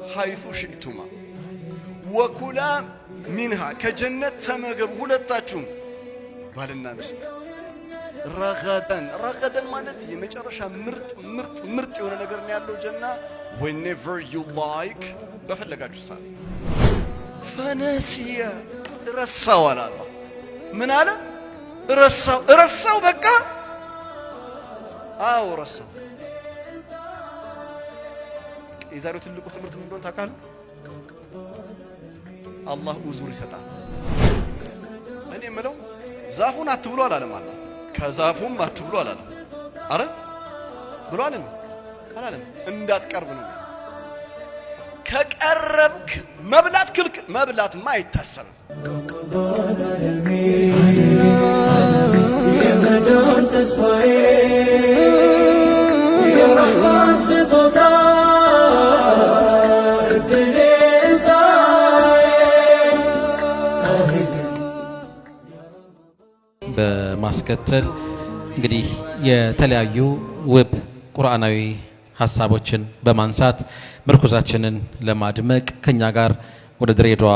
حيث شئتما وكلا منها ከጀነት ተመገቡ ሁለታችሁም ባልና ሚስት رغدا رغدا ማለት የመጨረሻ ምርጥ ምርጥ ምርጥ የሆነ ነገር ነው ያለው ጀና። Whenever you like በፈለጋችሁ ሰዓት። فنسيا ረሳው አለ። ምን አለ? ረሳው ረሳው በቃ አዎ ረሳው። የዛሬው ትልቁ ትምህርት ምን እንደሆነ ታውቃለህ? አላህ ኡዙር ይሰጣል። እኔ የምለው ዛፉን አትብሉ አላለም አላህ። ከዛፉም አትብሉ አላለም። አረ ብሏል አላለም። እንዳትቀርብ ነው። ከቀረብክ መብላት ክልክ መብላትማ አይታሰብም። የመዳን ተስፋዬ የረሕማን ስጦታ እድሌ በማስከተል እንግዲህ የተለያዩ ውብ ቁርአናዊ ሀሳቦችን በማንሳት ምርኩዛችንን ለማድመቅ ከኛ ጋር ወደ ድሬዳዋ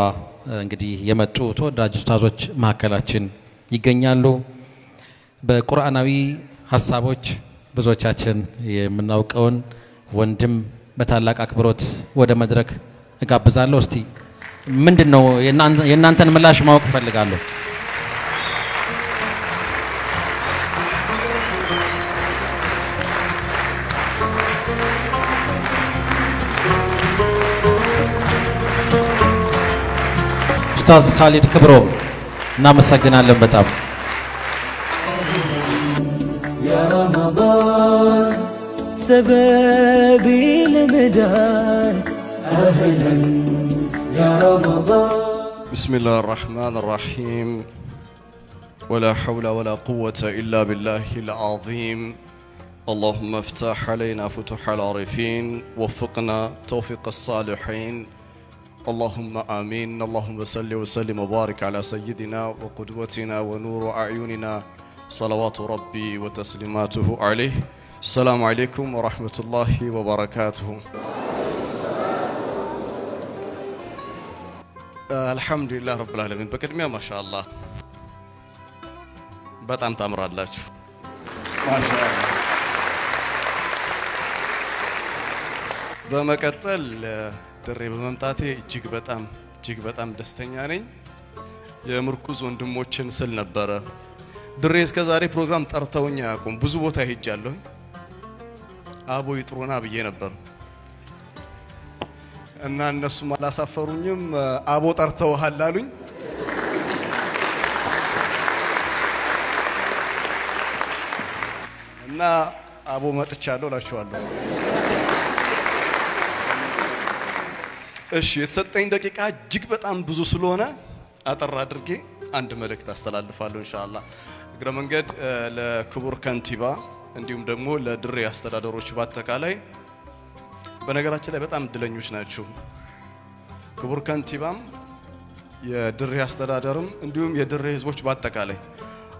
እንግዲህ የመጡ ተወዳጅ ኡስታዞች መካከላችን ይገኛሉ። በቁርአናዊ ሀሳቦች ብዙዎቻችን የምናውቀውን ወንድም በታላቅ አክብሮት ወደ መድረክ እጋብዛለሁ። እስቲ ምንድን ነው የእናንተን ምላሽ ማወቅ እፈልጋለሁ። ኡስታዝ ካሊድ ክብሮም እናመሰግናለን በጣም። يا رمضان سبابي لمدان أهلا يا رمضان بسم الله الرحمن الرحيم ولا حول ولا قوة إلا بالله العظيم اللهم افتح علينا فتوح العارفين وفقنا توفيق الصالحين اللهم آمين اللهم صل وسلم وبارك على سيدنا وقدوتنا ونور أعيننا صلوات ربي وتسليماته عليه السلام عليكم ورحمة الله وبركاته الحمد لله رب العالمين በቅድሚያ ማሻአላህ በጣም ታምራላችሁ። ማሻአላህ። በመቀጠል ድሬ በመምጣቴ እጅግ በጣም እጅግ በጣም ደስተኛ ነኝ። የምርኩዝ ወንድሞችን ስል ነበረ ድሬ እስከ ዛሬ ፕሮግራም ጠርተውኝ አያውቁም። ብዙ ቦታ ሄጃለሁ። አቦ ይጥሩና ብዬ ነበር እና እነሱም አላሳፈሩኝም። አቦ ጠርተውሃል አሉኝ። እና አቦ መጥቻለሁ እላችኋለሁ። እሺ የተሰጠኝ ደቂቃ እጅግ በጣም ብዙ ስለሆነ አጠር አድርጌ አንድ መልእክት አስተላልፋለሁ ኢንሻአላህ። እግረ መንገድ ለክቡር ከንቲባ እንዲሁም ደግሞ ለድሬ አስተዳደሮች በአጠቃላይ፣ በነገራችን ላይ በጣም እድለኞች ናችሁ። ክቡር ከንቲባም የድሬ አስተዳደርም እንዲሁም የድሬ ህዝቦች በአጠቃላይ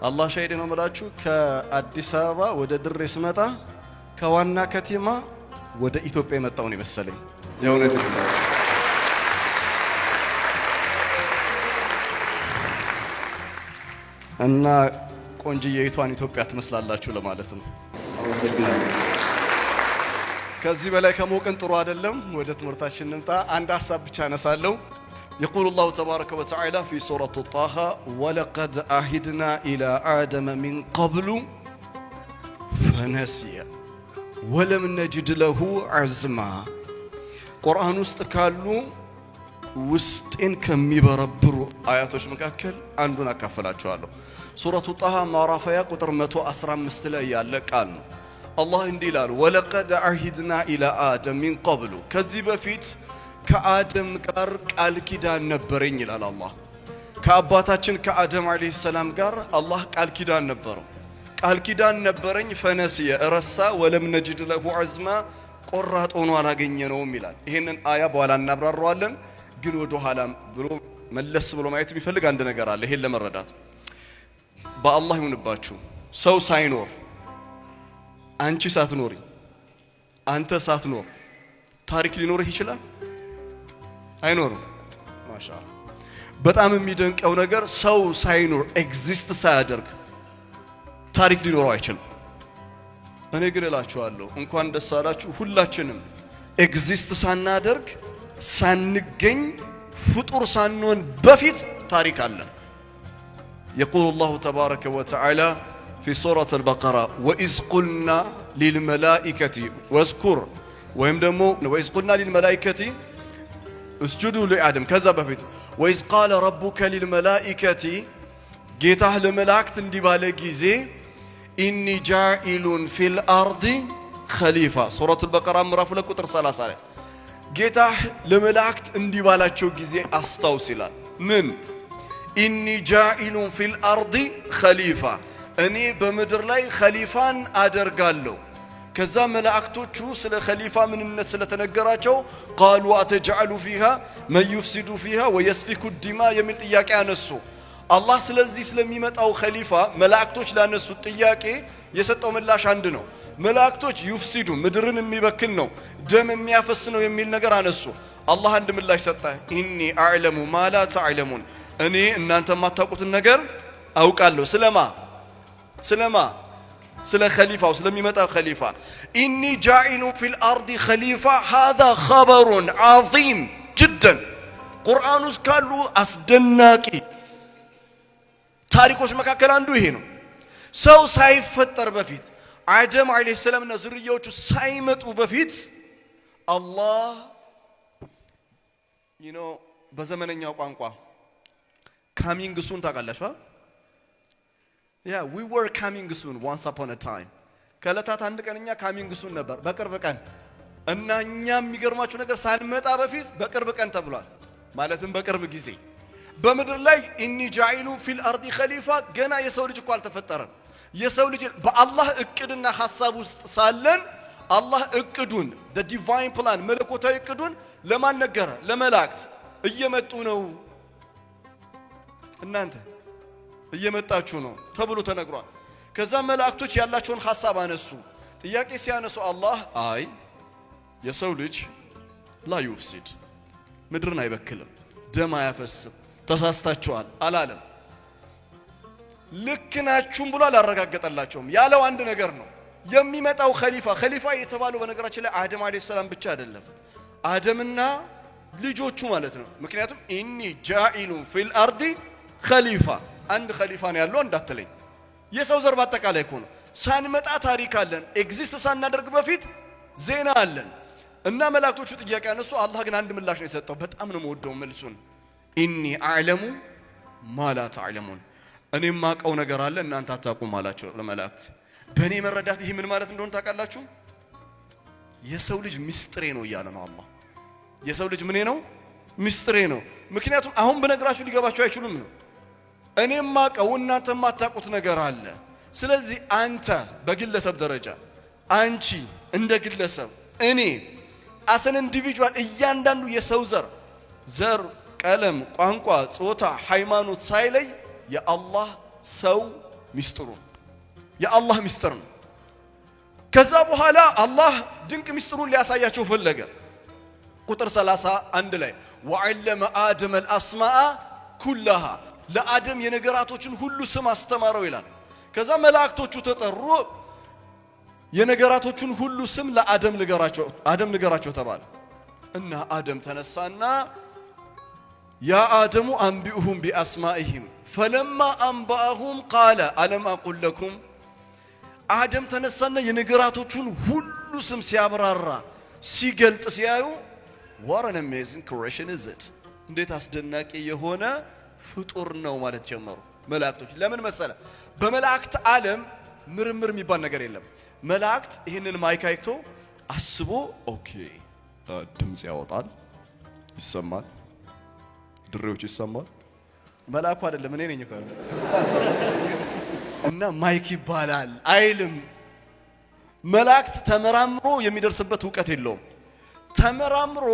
አላህ ሻሂድ ነው የምላችሁ። ከአዲስ አበባ ወደ ድሬ ስመጣ ከዋና ከተማ ወደ ኢትዮጵያ የመጣው ነው የመሰለኝ የእውነት እና ቆንጅዬይቷን ኢትዮጵያ ትመስላላችሁ ለማለት ነው። አመሰግናለሁ። ከዚህ በላይ ከሞቅን ጥሩ አይደለም። ወደ ትምህርታችን እንምጣ። አንድ ሀሳብ ብቻ አነሳለሁ። يقول الله تبارك وتعالى في سورة طه ولقد عهدنا إلى آدم من قبل فنسي ولم نجد له عزما። ቁርአን ውስጥ ካሉ ውስጤን ከሚበረብሩ አያቶች መካከል አንዱን አካፍላችኋለሁ። ሱረቱ ጣሃ ማዕራፍ ቁጥር 115 ላይ ያለ ቃል ነው። አላህ እንዲህ ይላል፣ ولقد عهدنا إلى آدم من قبل፣ ከዚህ በፊት ከአደም ጋር ቃል ኪዳን ነበረኝ ይላል አላህ። ከአባታችን ከአደም ዓለይሂ ሰላም ጋር አላህ ቃል ኪዳን ነበረው። ቃል ኪዳን ነበረኝ፣ فنسي ረሳ፣ ولم نجد له عزما፣ ቆራጥ ሆኖ አላገኘነውም ይላል። ይህንን አያ በኋላ እናብራረዋለን። ግን ወደ ኋላ ብሎ መለስ ብሎ ማየት የሚፈልግ አንድ ነገር አለ። ይሄን ለመረዳት በአላህ ይሁንባችሁ፣ ሰው ሳይኖር አንቺ ሳትኖሪ አንተ ሳትኖር ታሪክ ሊኖርህ ይችላል? አይኖርም። ማሻአላህ። በጣም የሚደንቀው ነገር ሰው ሳይኖር፣ exist ሳያደርግ ታሪክ ሊኖረው አይችልም። እኔ ግን እላችኋለሁ፣ እንኳን ደስ አላችሁ። ሁላችንም exist ሳናደርግ፣ ሳንገኝ፣ ፍጡር ሳንሆን በፊት ታሪክ አለን። يقول الله تبارك وتعالى في سورة البقرة وإذ قلنا للملائكة واذكر ወይም ደግሞ وإذ قلنا للملائكة اسجدوا لآدم። ከዛ በፊት وإذ قال ربك للملائكة፣ ጌታህ ለመላእክት እንዲህ ባለ ጊዜ፣ إني جاعل في الأرض خليفة። ሱረቱል በቀራ ምዕራፍ 2 ቁጥር 30 ላይ ጌታህ ለመላእክት እንዲህ ባላቸው ጊዜ አስታውስ ይላል። ምን? إني جاعل في الأرض خليفة፣ እኔ በምድር ላይ ኸሊፋን አደርጋለሁ። ከዛ መላእክቶቹ ስለ ኸሊፋ ምንነት ስለተነገራቸው قالوا أتجعل فيها من يفسد فيها ويسفك الدماء የሚል ጥያቄ አነሱ። አላህ ስለዚህ ስለሚመጣው ኸሊፋ መላእክቶች ላነሱት ጥያቄ የሰጠው ምላሽ አንድ ነው። መላእክቶች يفسد ምድርን የሚበክል ነው፣ ደም የሚያፈስ ነው የሚል ነገር አነሱ። አላህ አንድ ምላሽ ሰጠ። إني أعلم ما لا تعلمون፣ እኔ እናንተ የማታውቁትን ነገር አውቃለሁ። ስለማ? ስለ ኸሊፋው፣ ስለሚመጣው ኸሊፋ። إني جاعل في الأرض خليفة هذا خبر عظيم جدا። ቁርአን ውስጥ ካሉ አስደናቂ ታሪኮች መካከል አንዱ ይሄ ነው። ሰው ሳይፈጠር በፊት፣ አደም ዓለይሂ ሰላምና ዝርያዎቹ ሳይመጡ በፊት አላህ በዘመነኛው ቋንቋ coming soon ታውቃላችሁ? Yeah, we were coming soon once upon a time። ከዕለታት አንድ ቀን እኛ coming soon ነበር፣ በቅርብ ቀን። እና እኛ የሚገርማችሁ ነገር ሳንመጣ በፊት በቅርብ ቀን ተብሏል። ማለትም በቅርብ ጊዜ በምድር ላይ إني جاعل في الأرض خليفة። ገና የሰው ልጅ እኮ አልተፈጠረም። የሰው ልጅ በአላህ እቅድና ሐሳብ ውስጥ ሳለን አላህ እቅዱን፣ divine plan፣ መለኮታዊ እቅዱን ለማን ነገረ? ለመላእክት። እየመጡ ነው፣ እናንተ እየመጣችሁ ነው ተብሎ ተነግሯል። ከዛ መላእክቶች ያላቸውን ሐሳብ አነሱ። ጥያቄ ሲያነሱ አላህ አይ፣ የሰው ልጅ لا يفسد፣ ምድርን አይበክልም፣ ደም አያፈስም፣ ተሳስታችኋል አላለም። ልክ ናችሁም ብሎ አላረጋገጠላቸውም። ያለው አንድ ነገር ነው። የሚመጣው ኸሊፋ፣ ኸሊፋ የተባለው በነገራችን ላይ አደም ዓለይሂ ሰላም ብቻ አይደለም፣ አደምና ልጆቹ ማለት ነው። ምክንያቱም إني جاعل في الأرض خليفة፣ አንድ ኸሊፋ ነው ያለው እንዳትለኝ፣ የሰው ዘር በአጠቃላይ እኮ ነው። ሳንመጣ ታሪክ አለን። Exist ሳናደርግ በፊት ዜና አለን። እና መላእክቶቹ ጥያቄ ያነሱ፣ አላህ ግን አንድ ምላሽ ነው የሰጠው። በጣም ነው የምወደው መልሱን። إني أعلم ما لا تعلمون፣ እኔ የማውቀው ነገር አለ እናንተ አታውቁም አላቸው ለመላእክት። በእኔ መረዳት ይህ ምን ማለት እንደሆነ ታውቃላችሁ? የሰው ልጅ ሚስጥሬ ነው እያለ ነው አላህ። የሰው ልጅ ምኔ ነው? ሚስጥሬ ነው። ምክንያቱም አሁን ብነግራችሁ ሊገባችሁ አይችሉም ነው። እኔ የማውቀው እናንተ የማታውቁት ነገር አለ። ስለዚህ አንተ በግለሰብ ደረጃ፣ አንቺ እንደ ግለሰብ፣ እኔ as an individual፣ እያንዳንዱ የሰው ዘር፣ ቀለም፣ ቋንቋ፣ ጾታ፣ ሃይማኖት ሳይለይ የአላህ ሰው ሚስጥሩ የአላህ ሚስጥር ነው። ከዛ በኋላ አላህ ድንቅ ሚስጥሩን ሊያሳያቸው ፈለገ። ቁጥር 31 ላይ وعلم آدم الأسماء كلها፣ ለአደም የነገራቶችን ሁሉ ስም አስተማረው ይላል። ከዛ መላእክቶቹ ተጠሩ። የነገራቶቹን ሁሉ ስም ለአደም ንገራቸው፣ አደም ንገራቸው ተባለ እና አደም ተነሳና يا آدم أنبئهم بأسمائهم فلما أنبأهم قال ألم أقل لكم። አደም ተነሳና የነገራቶቹን ሁሉ ስም ሲያብራራ፣ ሲገልጥ ሲያዩ what an amazing creation is it፣ እንዴት አስደናቂ የሆነ ፍጡር ነው ማለት ጀመሩ መላእክቶች። ለምን መሰለ? በመላእክት ዓለም ምርምር የሚባል ነገር የለም። መላእክት ይህንን mic አይቶ አስቦ okay ድምፅ ያወጣል፣ ይሰማል፣ ድሬዎች ይሰማል። መልአኩ አይደለም፣ እኔ ነኝ እኮ። እና mic ይባላል አይልም። መላእክት ተመራምሮ የሚደርስበት እውቀት የለውም። ተመራምሮ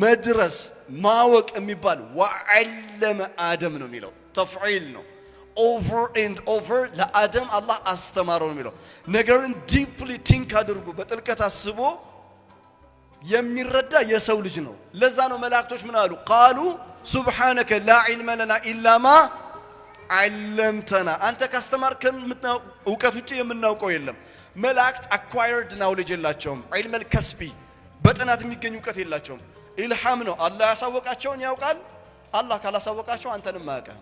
መድረስ፣ ማወቅ የሚባል وعلم آدم ነው የሚለው፣ تفعيل ነው። Over and over ለአደም አላህ አስተማረው ነው የሚለው። ነገርን deeply think አድርጎ፣ በጥልቀት አስቦ የሚረዳ የሰው ልጅ ነው። ለዛ ነው መላእክቶች ምን አሉ? قالوا سبحانك لا علم لنا إلا ما علمتنا፣ አንተ ካስተማርከን እውቀት ውጭ የምናውቀው የለም። መላእክት acquired knowledge የላቸውም። علم الكسبي በጥናት የሚገኝ እውቀት የላቸውም። ኢልሃም ነው። አላህ ያሳወቃቸውን ያውቃል። አላህ ካላሳወቃቸው አንተንም አያውቅህም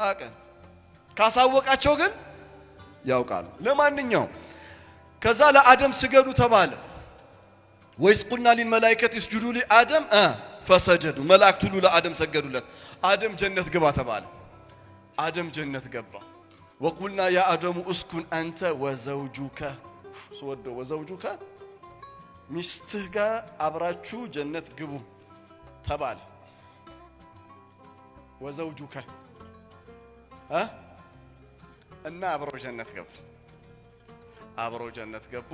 አያውቅህም። ካሳወቃቸው ግን ያውቃሉ። ለማንኛውም ከዛ ለአደም ስገዱ ተባለ። وإذ قلنا للملائكة اسجدوا لآدم فسجدوا፣ መላእክት ሁሉ ለአደም ሰገዱለት። አደም ጀነት ግባ ተባለ። አደም ጀነት ገባ። وقلنا يا آدم اسكن أنت وزوجك ስወደው وزوجك ሚስትህ ጋር አብራችሁ ጀነት ግቡ ተባለ። وزوجك እና አብረው ጀነት ገቡ። አብረው ጀነት ገቡ።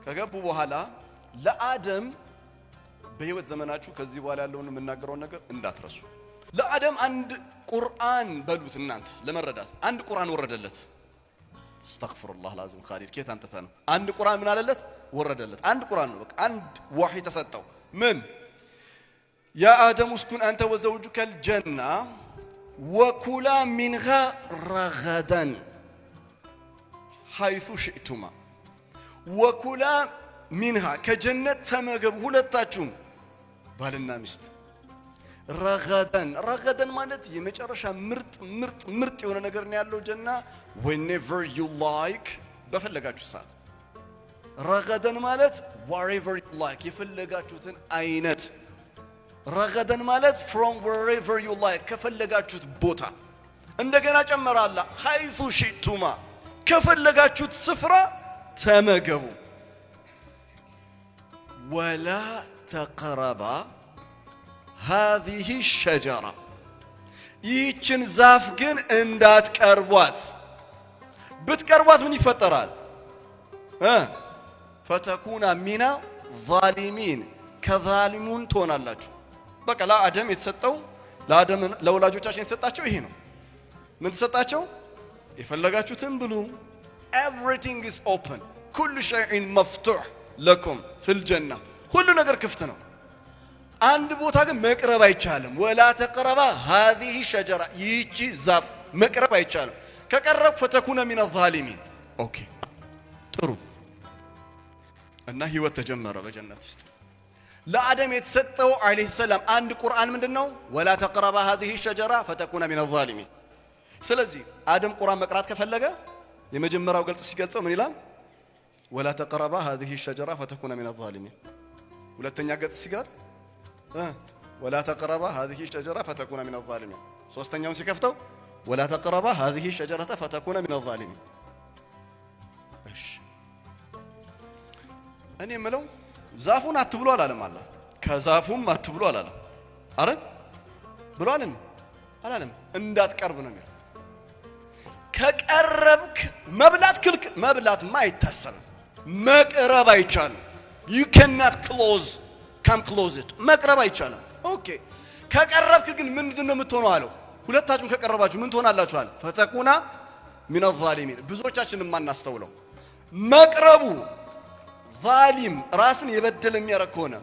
ከገቡ በኋላ ለአደም በህይወት ዘመናችሁ ከዚህ በኋላ ያለውን የምናገረውን ነገር እንዳትረሱ። ለአደም አንድ ቁርአን በሉት እናንተ ለመረዳት አንድ ቁርአን ወረደለት። أستغفر الله العظيم ካሊድ ከየት አምጥተህ ነው? አንድ ቁርአን ምን አለለት? ወረደለት። አንድ ቁርአን ነው በቃ አንድ ዋሂ ተሰጠው። ምን يا آدم اسكن أنت وزوجك الجنة وكلا منها رغدا حيث شئتما وكلا منها ከጀነት ተመገቡ ሁለታችሁም ባልና ሚስት رغدا رغدا ማለት የመጨረሻ ምርጥ ምርጥ ምርጥ የሆነ ነገር ነው ያለው ጀና whenever you like በፈለጋችሁ ሰዓት። رغدا ማለት wherever you like የፈለጋችሁትን አይነት። رغدا ማለት from wherever you like ከፈለጋችሁት ቦታ። እንደገና ጨመራላ حيث شئتما ከፈለጋችሁት ስፍራ ተመገቡ። ولا تقربا هذه الشجرة ይህችን ዛፍ ግን እንዳትቀርቧት። ብትቀርቧት ምን ይፈጠራል? فتكونا من الظالمين ከዛሊሙን ትሆናላችሁ። በቃ ለአደም የተሰጠው ለአደም ለወላጆቻችን የተሰጣቸው ይሄ ነው። ምን ተሰጣቸው? የፈለጋችሁትን ብሉ። Everything is open፣ كل شيء مفتوح لكم في الجنة፣ ሁሉ ነገር ክፍት ነው። አንድ ቦታ ግን መቅረብ አይቻልም። ولا تقربا هذه الشجرة ይህቺ ዛፍ መቅረብ አይቻልም። ከቀረብ فتكونا من الظالمين። Okay ጥሩ። እና ህይወት ተጀመረ በጀነት ውስጥ። ለአደም የተሰጠው عليه السلام አንድ ቁርአን ምንድን ነው? ولا تقربا هذه الشجرة فتكونا من الظالمين። ስለዚህ አደም ቁርአን መቅራት ከፈለገ የመጀመሪያው ገልጽ ሲገልጸው ምን ይላል? ولا تقربا هذه الشجرة فتكونا من الظالمين። ሁለተኛ ገጽ ሲገልጽ ولا تقربا هذه الشجرة فتكونا من الظالمين። ሶስተኛውን ሲከፍተው ولا تقربا هذه الشجرة فتكونا من الظالمين። እሺ እኔ የምለው ዛፉን አትብሉ አላለም አላህ። ከዛፉም አትብሉ አላለም። አረ ብሏል አላለም። እንዳትቀርብ ነው የሚለው። ከቀረብክ መብላት ክልክ መብላትማ አይታሰብም። መቅረብ አይቻልም። You cannot close come close it መቅረብ አይቻልም። Okay ከቀረብክ ግን ምንድን ነው የምትሆነው አለው። ሁለታችሁም ከቀረባችሁ ምን ትሆናላችሁ አለ። فتكونا من الظالمين። ብዙዎቻችን የማናስተውለው መቅረቡ ዛሊም ራስን የበደለ የሚያደርግ ከሆነ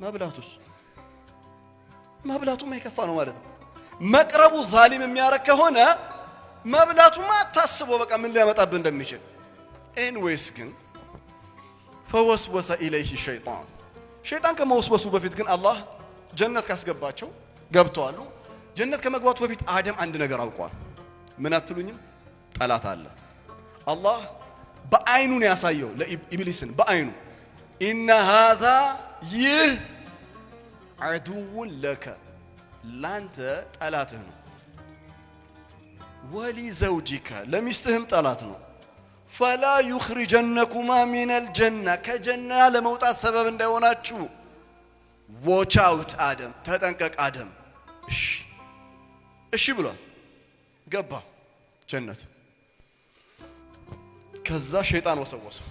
መብላቱስ መብላቱማ የከፋ ነው ማለት ነው። መቅረቡ ዛሊም የሚያደርግ ከሆነ መብላቱማ አታስበው በቃ ምን ሊያመጣብህ እንደሚችል። Anyways ግን فوسوس إليه الشيطان ሸይጣን ከመወስወሱ በፊት ግን አላህ ጀነት ካስገባቸው ገብተዋሉ። ጀነት ከመግባቱ በፊት አደም አንድ ነገር አውቋል። ምን አትሉኝም? ጠላት አለ። አላህ በአይኑ ነው ያሳየው ለኢብሊስን በአይኑ إن هذا ይህ عدو لك ላንተ ጠላትህ ነው፣ ولزوجك ለሚስትህም ጠላት ነው። فلا يخرجنكما من الجنة ከጀና ለመውጣት ሰበብ እንዳይሆናችሁ። Watch out አደም፣ ተጠንቀቅ አደም። እሺ እሺ ብሏል። ገባ ጀነት። ከዛ ሸይጣን ወሰወሰው።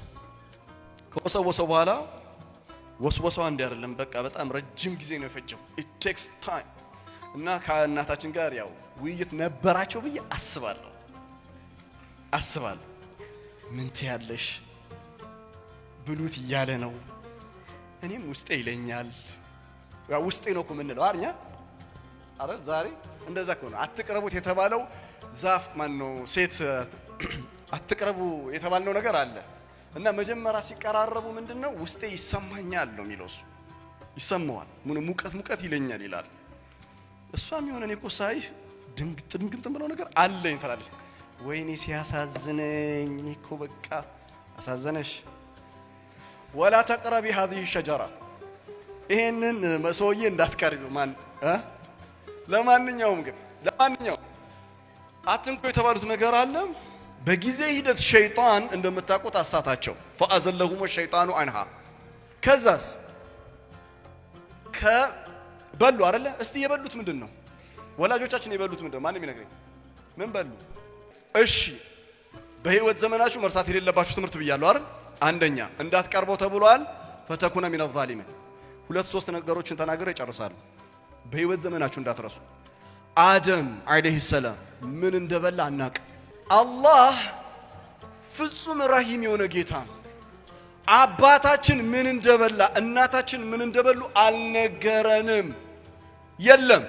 ከወሰወሰው በኋላ ወስወሰው አንድ አይደለም፣ በቃ በጣም ረጅም ጊዜ ነው የፈጀው። It takes time እና ከእናታችን ጋር ያው ውይይት ነበራቸው ብዬ አስባለሁ። ምን ትያለሽ ብሉት እያለ ነው። እኔም ውስጤ ይለኛል። ያው ውስጤ ነው እኮ የምንለው አይደል? አይደል? ዛሬ እንደዛ እኮ ነው። አትቅረቡት የተባለው ዛፍ ማን ነው? ሴት አትቅረቡ የተባልነው ነገር አለ። እና መጀመሪያ ሲቀራረቡ ምንድነው ውስጤ ይሰማኛል ነው የሚለው። እሱ ይሰማዋል፣ ሙቀት ሙቀት ይለኛል ይላል። እሷም የሆነ እኔ እኮ ሳይህ ድንግጥ ድንግጥ ብለው ነገር አለኝ ትላለች። ወይኔ ሲያሳዝነኝ፣ እኔ እኮ በቃ አሳዘነሽ። ولا تقربا هذه الشجرة፣ ይሄንን ሰውዬ እንዳትቀርቢው ማን። ለማንኛውም ግን ለማንኛውም አትንኩ የተባሉት ነገር አለ። በጊዜ ሂደት ሸይጣን እንደምታውቁት አሳታቸው። فأزلهما الشيطان عنها። ከዛስ ከበሉ አይደለ? እስቲ የበሉት ምንድን ነው? ወላጆቻችን የበሉት ምንድን ነው? ማንም ይነግረኝ። ምን በሉ? እሺ፣ በህይወት ዘመናችሁ መርሳት የሌለባችሁ ትምህርት ብያለሁ አይደል? አንደኛ እንዳትቀርበው ተብሏል። فتكونا من الظالمين። ሁለት ሶስት ነገሮችን ተናግሬ እጨርሳለሁ። በህይወት ዘመናችሁ እንዳትረሱ። አደም عليه السلام ምን እንደበላ አናቅ። አላህ ፍጹም ረሂም የሆነ ጌታ ነው። አባታችን ምን እንደበላ እናታችን ምን እንደበሉ አልነገረንም። የለም።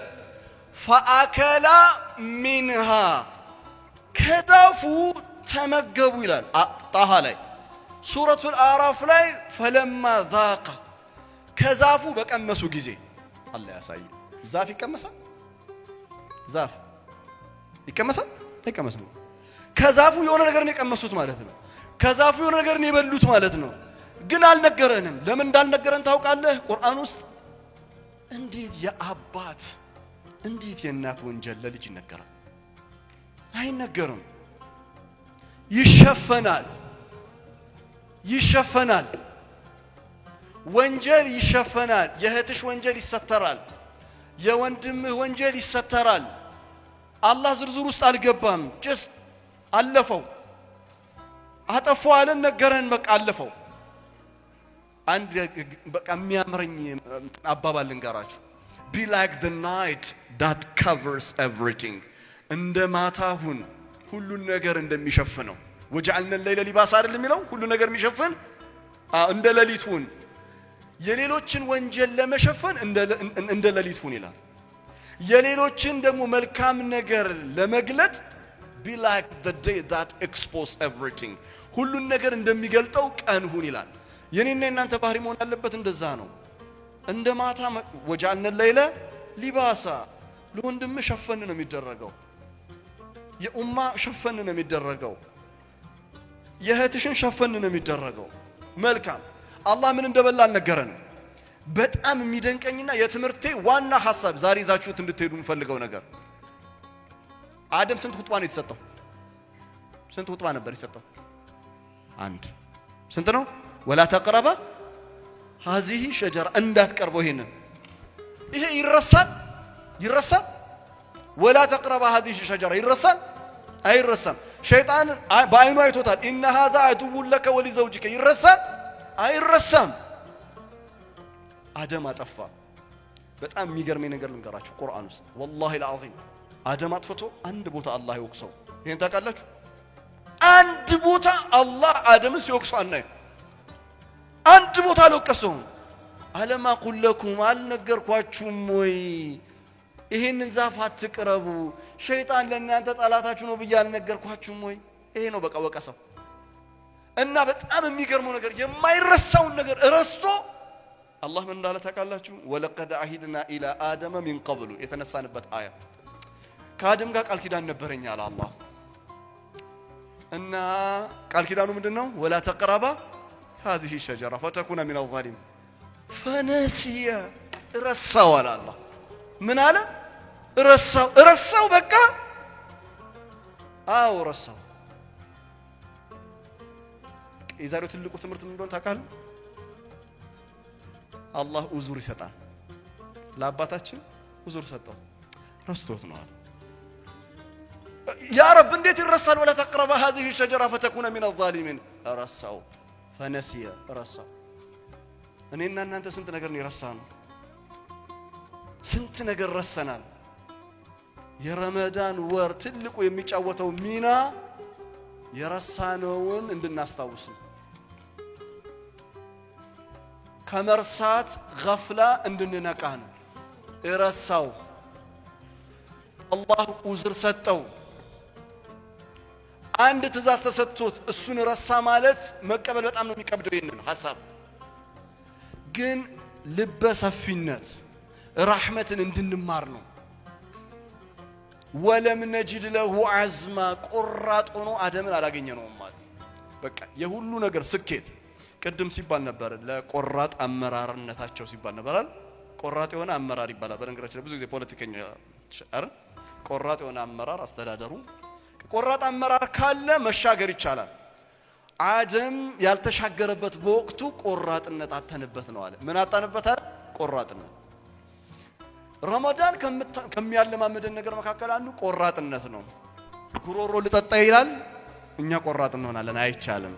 فأكلا منها፣ ከዛፉ ተመገቡ ይላል ጣሃ ላይ። ሱረቱል አዕራፍ ላይ فلما ذاقا፣ ከዛፉ በቀመሱ ጊዜ። አላህ ያሳይ። ዛፍ ይቀመሳል? ዛፍ ይቀመሳል? አይቀመስም። ከዛፉ የሆነ ነገር ነው የቀመሱት ማለት ነው። ከዛፉ የሆነ ነገር ነው የበሉት ማለት ነው። ግን አልነገረንም። ለምን እንዳልነገረን ታውቃለህ? ቁርአን ውስጥ እንዴት የአባት እንዴት የእናት ወንጀል ለልጅ ይነገራል? አይነገርም። ይሸፈናል፣ ይሸፈናል። ወንጀል ይሸፈናል። የእህትሽ ወንጀል ይሰተራል። የወንድምህ ወንጀል ይሰተራል። አላህ ዝርዝር ውስጥ አልገባም። Just አለፈው። አጠፋ አለን፣ ነገረን፣ በቃ አለፈው። አንድ በቃ የሚያምረኝ አባባል ልንገራችሁ። "Be like the night that covers everything"፣ እንደ ማታ ሁን ሁሉን ነገር እንደሚሸፍነው። وجعلنا الليل لباسا አይደል የሚለው? ሁሉ ነገር የሚሸፍን እንደ ሌሊት ሁን። የሌሎችን ወንጀል ለመሸፈን እንደ ሌሊት ሁን ይላል። የሌሎችን ደግሞ መልካም ነገር ለመግለጥ "be like the day that expose everything"፣ ሁሉን ነገር እንደሚገልጠው ቀን ሁን ይላል። የኔና የናንተ ባህሪ መሆን ያለበት እንደዛ ነው። እንደ ማታ وجعلنا الليل لباسا፣ ለወንድም ሸፈን ነው የሚደረገው። የኡማ ሸፈን ነው የሚደረገው። የእህትሽን ሸፈን ነው የሚደረገው። መልካም፣ አላህ ምን እንደበላ አልነገረንም። በጣም የሚደንቀኝና የትምህርቴ ዋና ሐሳብ ዛሬ ይዛችሁት እንድትሄዱ የምፈልገው ነገር አደም ስንት ሁጥባ ነው የተሰጠው? ስንት ሁጥባ ነበር የተሰጠው? አንድ። ስንት ነው? ولا تقربا هذه الشجرة፣ እንዳትቀርበው ይሄንን። ይሄ ይረሳል? ይረሳል? ولا تقربا هذه الشجرة ይረሳል? አይረሳም። ሸይጣን በአይኑ አይቶታል። إن هذا عدو لك ولزوجك ይረሳል? አይረሳም። አደም አጠፋ። በጣም የሚገርመኝ ነገር ልንገራችሁ። ቁርአን ውስጥ والله العظيم አደም አጥፍቶ አንድ ቦታ አላህ ይወቅሰው። ይሄን ታውቃላችሁ? አንድ ቦታ አላህ አደምን ሲወቅሰው አናይም። አንድ ቦታ አልወቀሰውም። ألم أقل لكم፣ አልነገርኳችሁም ወይ? ይሄንን ዛፍ አትቅረቡ፣ ሸይጣን ለእናንተ ጠላታችሁ ነው ብዬ አልነገርኳችሁም ወይ? ይሄ ነው በቃ ወቀሰው። እና በጣም የሚገርመው ነገር የማይረሳውን ነገር ረስቶ አላህ ምን እንዳለ ታውቃላችሁ? ولقد عهدنا إلى آدم من قبل፣ የተነሳንበት አያ፣ ከአደም ጋር ቃል ኪዳን ነበረኝ አለ አላህ። እና ቃል ኪዳኑ ምንድን ነው? ولا تقربا هذه الشجرة فتكونا من الظالمين። فنسي፣ ረሳው አለ አላህ። ምን አለ? ረሳው። ረሳው በቃ፣ አዎ ረሳው። የዛሬው ትልቁ ትምህርት ምን እንደሆነ ታውቃለህ? አላህ ኡዙር ይሰጣል። ለአባታችን ኡዙር ሰጠው፣ ረስቶት ነው አለ። يا رب እንዴት ይረሳል? ولا تقربا هذه الشجرة فتكونا من الظالمين። ረሳው፣ فنسي፣ ረሳው። እኔና እናንተ ስንት ነገር ነው የረሳነው? ስንት ነገር ረሰናል። የረመዳን ወር ትልቁ የሚጫወተው ሚና የረሳነውን እንድናስታውስ ነው። ከመርሳት ገፍላ እንድንነቃ ነው። እረሳው፣ አላህ ኡዝር ሰጠው። አንድ ትእዛዝ ተሰጥቶት እሱን ረሳ ማለት መቀበል በጣም ነው የሚከብደው። ይህንን ሐሳብ ግን ልበ ሰፊነት ራሕመትን እንድንማር ነው። ولم نجد له عزما ቆራጥ ሆኖ አደምን አላገኘነውም ማለት በቃ የሁሉ ነገር ስኬት ቅድም ሲባል ነበር። ለቆራጥ አመራርነታቸው ሲባል ነበራል። ቆራጥ የሆነ አመራር ይባላል። በነገራችን ላይ ብዙ ጊዜ ፖለቲከኛ አይደል? ቆራጥ የሆነ አመራር አስተዳደሩ ቆራጥ አመራር ካለ መሻገር ይቻላል። አደም ያልተሻገረበት በወቅቱ ቆራጥነት አተንበት ነው አለ። ምን አጣንበታል? ቆራጥነት። ረመዳን ከሚያለማምደን ነገር መካከል አንዱ ቆራጥነት ነው። ጉሮሮ ልጠጣ ይላል፣ እኛ ቆራጥ እንሆናለን፣ አይቻልም።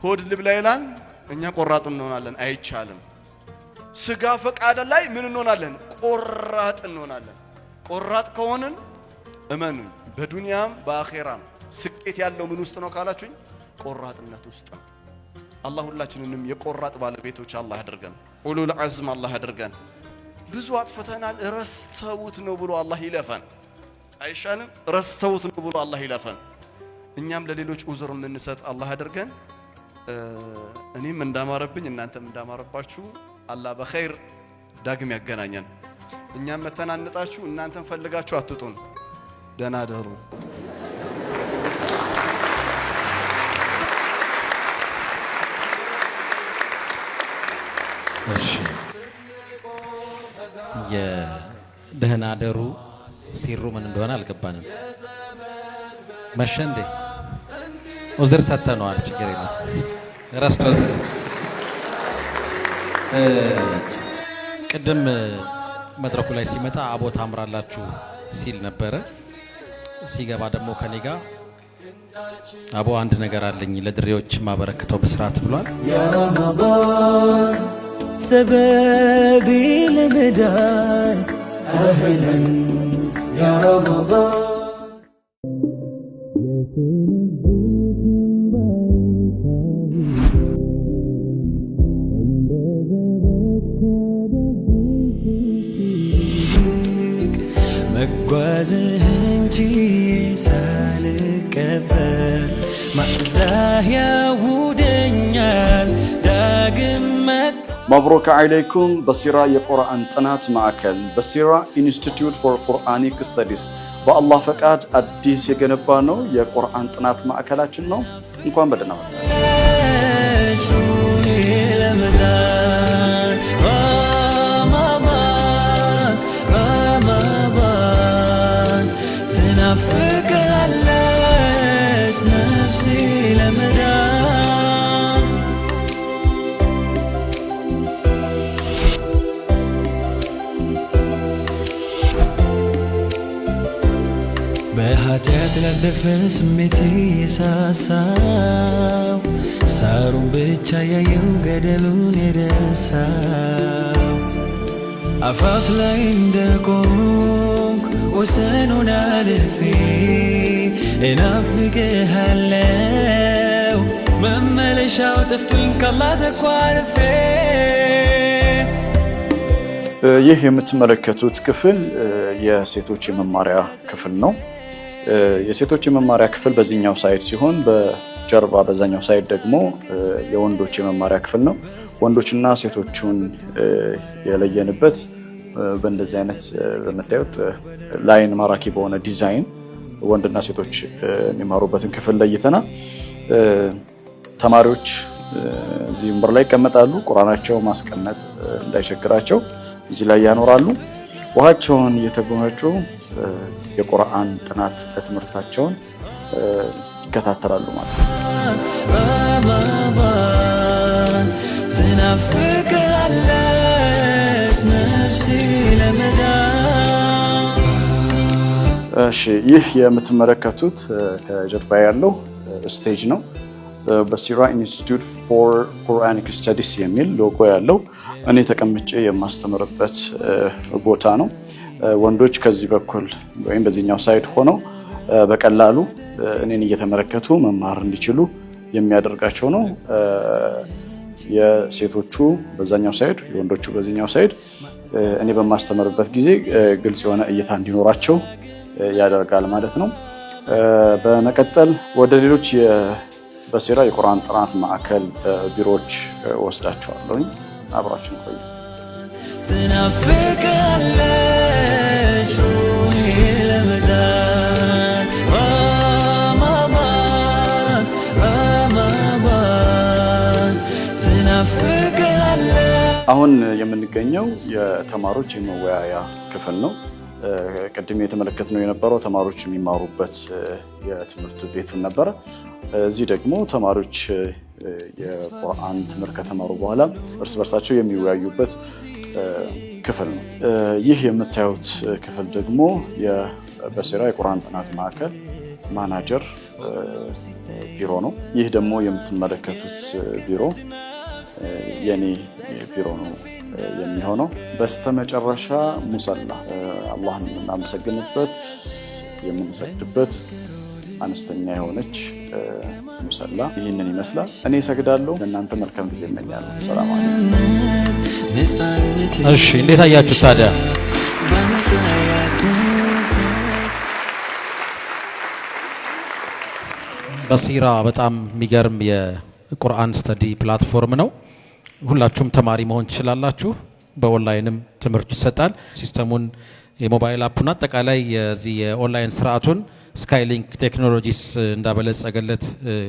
ሆድ ልብላ ይላል፣ እኛ ቆራጥ እንሆናለን፣ አይቻልም። ስጋ ፈቃድ ላይ ምን እንሆናለን? ቆራጥ እንሆናለን። ቆራጥ ከሆንን እመኑኝ በዱንያም በአኼራም ስኬት ያለው ምን ውስጥ ነው ካላችሁኝ፣ ቆራጥነት ውስጥ ነው። አላህ ሁላችንንም የቆራጥ ባለቤቶች አላህ ያድርገን። أولو العزم አላህ ያድርገን። ብዙ አጥፍተናል፣ ረስተውት ነው ብሎ አላህ ይለፈን። አይሻልም? ረስተውት ነው ብሎ አላህ ይለፈን። እኛም ለሌሎች ኡዝር የምንሰጥ አላህ ያድርገን። እኔም እንዳማረብኝ እናንተም እንዳማረባችሁ አላህ በኸይር ዳግም ያገናኘን። እኛም መተናነጣችሁ እናንተም ፈልጋችሁ አትጡን። ደህና ደሩ። እሺ የደህና ደሩ ሲሩ ምን እንደሆነ አልገባንም። መሸ እንዴ? ኡዝር ሰጥተነዋል። ችግር የለም። ረስቶ ቅድም መድረኩ ላይ ሲመጣ አቦ ታምራላችሁ ሲል ነበረ። ሲገባ ደግሞ ከኔ ጋር አቦ አንድ ነገር አለኝ ለድሬዎች ማበረክተው ብስራት ብሏል። يا رمضان سبابي لمدان أهلا يا رمضان መጓዝህን ችዬ ሳልቀበር ማዕዛህ ያውደኛል ዳግም መጣ። مبروك عليكم። በሲራ የቁርአን ጥናት ማዕከል በሲራ Institute for Quranic Studies በአላህ ፈቃድ አዲስ የገነባ ነው የቁርአን ጥናት ማዕከላችን ነው። እንኳን በደህና መጣችሁ። ለመዳን ረመዳን ረመዳን ትናፍቅሃለች ነፍሴ ለመዳን። በኃጢአት ላለፈ ስሜቴ የሳሳው ሳሩን ብቻ ያየው ገደሉን የረሳው አፋፍ ላይ እንደቆምኩ ወሰኑን አልፌ እናፍቅሃለው መመለሻው ጠፍቶኝ ካላህ ተኳርፌ። ይህ የምትመለከቱት ክፍል የሴቶች የመማሪያ ክፍል ነው። የሴቶች የመማሪያ ክፍል በዚህኛው side ሲሆን በጀርባ በዛኛው side ደግሞ የወንዶች የመማሪያ ክፍል ነው። ወንዶችና ሴቶቹን የለየንበት በእንደዚህ አይነት በምታዩት ላይን ማራኪ በሆነ ዲዛይን ወንድና ሴቶች የሚማሩበትን ክፍል ለይተናል። ተማሪዎች እዚህ ወንበር ላይ ይቀመጣሉ። ቁርአናቸው ማስቀመጥ እንዳይቸግራቸው እዚህ ላይ ያኖራሉ። ውሃቸውን እየተጎነጩ የቁርአን ጥናት ትምህርታቸውን ይከታተላሉ ማለት ነው። ረመዳን ትናፍቅሃለች ነፍሴ ለመዳን። እሺ፣ ይህ የምትመለከቱት ከጀርባ ያለው stage ነው። በሲራ Institute for Quranic Studies የሚል ሎጎ ያለው እኔ ተቀምጬ የማስተምርበት ቦታ ነው። ወንዶች ከዚህ በኩል ወይም በዚህኛው side ሆነው በቀላሉ እኔን እየተመለከቱ መማር እንዲችሉ የሚያደርጋቸው ነው። የሴቶቹ በዛኛው side፣ የወንዶቹ በዚህኛው side እኔ በማስተምርበት ጊዜ ግልጽ የሆነ እይታ እንዲኖራቸው ያደርጋል ማለት ነው። በመቀጠል ወደ ሌሎች የበሲራ የቁርአን ጥናት ማዕከል ቢሮዎች ወስዳቸዋለሁ። አብራችን ቆዩ። ትናፍቃለች ሩሄ ለመዳን ረመዳን ረመዳን ትናፍቃለች። አሁን የምንገኘው የተማሪዎች የመወያያ ክፍል ነው። ቅድም የተመለከትነው የነበረው ተማሪዎች የሚማሩበት የትምህርት ቤቱን ነበረ። እዚህ ደግሞ ተማሪዎች የቁርአን ትምህርት ከተማሩ በኋላ እርስ በርሳቸው የሚወያዩበት ክፍል ነው። ይህ የምታዩት ክፍል ደግሞ የበሲራ የቁርአን ጥናት ማዕከል ማናጀር ቢሮ ነው። ይህ ደግሞ የምትመለከቱት ቢሮ የኔ ቢሮ ነው የሚሆነው። በስተመጨረሻ ሙሰላ አላህን የምናመሰግንበት የምንሰግድበት አነስተኛ የሆነች ሙሰላ ይህንን ይመስላል። እኔ እሰግዳለሁ። ለእናንተ መልካም ጊዜ እመኛለሁ። ሰላም አለይኩም። እሺ፣ እንዴት አያችሁ ታዲያ? በሲራ በጣም የሚገርም የቁርአን study platform ነው። ሁላችሁም ተማሪ መሆን ትችላላችሁ። በኦንላይንም ትምህርቱ ይሰጣል። System ኡን፣ የሞባይል app ኡን፣ አጠቃላይ የዚህ የኦንላይን ስርዓቱን ስካይሊንክ ቴክኖሎጂስ እንዳበለጸገለት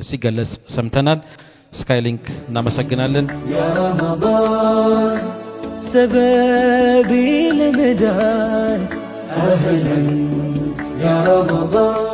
ሲገለጽ ሰምተናል። ስካይሊንክ እናመሰግናለን። يا رمضان سببي لمدان أهلا يا رمضان.